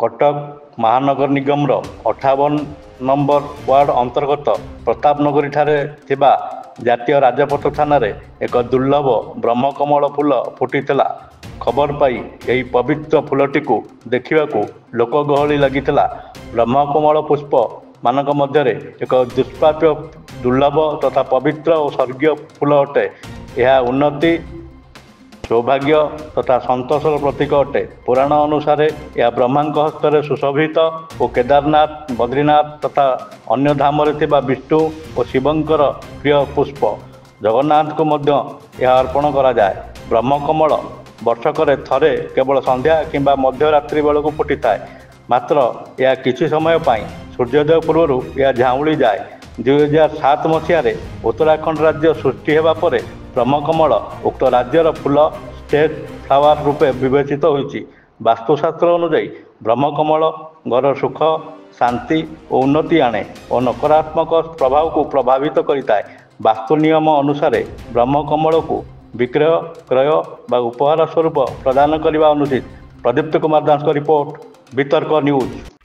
କଟକ ମହାନଗର ନିଗମର 58 number ward ଅନ୍ତର୍ଗତ ପ୍ରତାପନଗରୀଠାରେ ଥିବା ଜାତୀୟ ରାଜପଥ ଥାନାରେ ଏକ ଦୁର୍ଲଭ ବ୍ରହ୍ମକମଳ ଫୁଲ ଫୁଟିଥିଲା। ଖବର ପାଇ ଏହି ପବିତ୍ର ଫୁଲଟିକୁ ଦେଖିବାକୁ ଲୋକ ଗହଳି ଲାଗିଥିଲା। ବ୍ରହ୍ମକମଳ ପୁଷ୍ପ ମାନଙ୍କ ମଧ୍ୟରେ ଏକ ଦୁଷ୍ପ୍ରାପ୍ୟ, ଦୁର୍ଲଭ ତଥା ପବିତ୍ର ଓ ସ୍ୱର୍ଗୀୟ ଫୁଲ ଅଟେ। ଏହା ଉନ୍ନତି, ସୌଭାଗ୍ୟ ତଥା ସନ୍ତୋଷର ପ୍ରତୀକ ଅଟେ। ପୁରାଣ ଅନୁସାରେ ଏହା ବ୍ରହ୍ମାଙ୍କ ହସ୍ତରେ ସୁଶୋଭିତ ଓ କେଦାରନାଥ, ବଦ୍ରିନାଥ ତଥା ଅନ୍ୟ ଧାମରେ ଥିବା ବିଷ୍ଣୁ ଓ ଶିବଙ୍କର ପ୍ରିୟ ପୁଷ୍ପ। ଜଗନ୍ନାଥଙ୍କୁ ମଧ୍ୟ ଏହା ଅର୍ପଣ କରାଯାଏ। ବ୍ରହ୍ମକମଳ ବର୍ଷକରେ ଥରେ କେବଳ ସନ୍ଧ୍ୟା କିମ୍ବା ମଧ୍ୟରାତ୍ରି ବେଳକୁ ଫୁଟିଥାଏ। ମାତ୍ର ଏହା କିଛି ସମୟ ପାଇଁ, ସୂର୍ଯ୍ୟୋଦୟ ପୂର୍ବରୁ ଏହା ଝାଉଁଳି ଯାଏ। 2007 ମସିହାରେ ଉତ୍ତରାଖଣ୍ଡ ରାଜ୍ୟ ସୃଷ୍ଟି ହେବା ପରେ ବ୍ରହ୍ମକମଳ ଉକ୍ତ ରାଜ୍ୟର ଫୁଲ, ଷ୍ଟେଟ୍ ଫ୍ଲାୱାର ରୂପେ ବିବେଚିତ ହୋଇଛି। ବାସ୍ତୁଶାସ୍ତ୍ର ଅନୁଯାୟୀ ବ୍ରହ୍ମକମଳ ଘର ସୁଖ, ଶାନ୍ତି ଓ ଉନ୍ନତି ଆଣେ ଓ ନକାରାତ୍ମକ ପ୍ରଭାବକୁ ପ୍ରଭାବିତ କରିଥାଏ। ବାସ୍ତୁ ନିୟମ ଅନୁସାରେ ବ୍ରହ୍ମକମଳକୁ ବିକ୍ରୟ, କ୍ରୟ ବା ଉପହାର ସ୍ୱରୂପ ପ୍ରଦାନ କରିବା ଅନୁଚିତ। ପ୍ରଦୀପ୍ତ କୁମାର ଦାସଙ୍କ ରିପୋର୍ଟ, ବିତର୍କ ନ୍ୟୁଜ୍।